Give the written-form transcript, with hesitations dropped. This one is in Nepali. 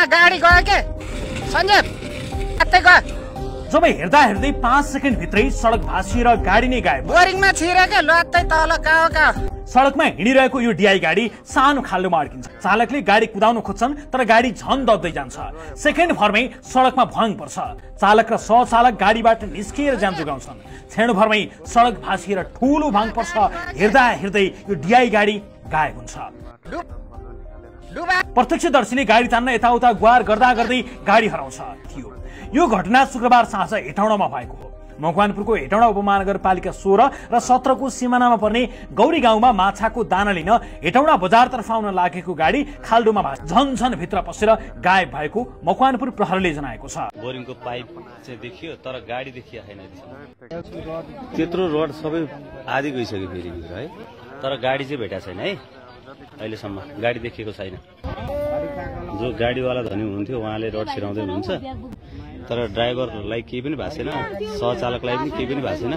गाडी गयो के सञ्जय कतै गयो जब हेर्दा हेर्दै 5 सेकेन्ड भित्रै सडक भाँसिएर गाडी नै गायब। बोरिङमा छिरेको लत्तै तल कहाँ सडकमा हिँडिरहेको यो डिआई गाडी सानो खाल्डोमा अड्किन्छ। चालकले गाडी कुदाउन खोज्छन् तर गाडी झन दब्दै जान्छ। सेकेन्ड भरमै सडकमा भङ पर्छ। चालक र सहचालक गाडीबाट निस्किएर ज्यान जोगाउँछन्। क्षण भरमै सडक भाँसिएर ठूलो भङ पर्छ। हेर्दा हेर्दै यो डिआई गाडी गायब हुन्छ। प्रत्यक्षदर्शीले गाडी तान्न यताउता गुहार गर्दा गर्दै गाडी हराउँछ थियो। यो घटना शुक्रबार साँझ हेटौडामा भएको हो। मकवानपुरको हेटौडा उपमहानगरपालिका 16 र 17 को सीमानामा पर्ने गौरी गाउँमा माछाको दाना लिन हेटौडा बजारतर्फ आउन लागेको गाडी खाल्डोमा झन भित्र पसेर गायब भएको मकवानपुर प्रहरीले जनाएको छ। बोरिङको पाइप चाहिँ देखियो तर गाडी देखिया छैन। त्यत्रो रोड सबै आधी गइसक्यो फेरि है, तर गाडी चाहिँ भेटा छैन है अहिलेसम्म। गाडी देखिएको छैन। जो गाडीवाला धनी हुनुहुन्थ्यो उहाँले रोड छिराउँदै हुनुहुन्छ, तर ड्राइभरलाई केही पनि भएको छैन, सहचालकलाई पनि केही पनि भएको छैन।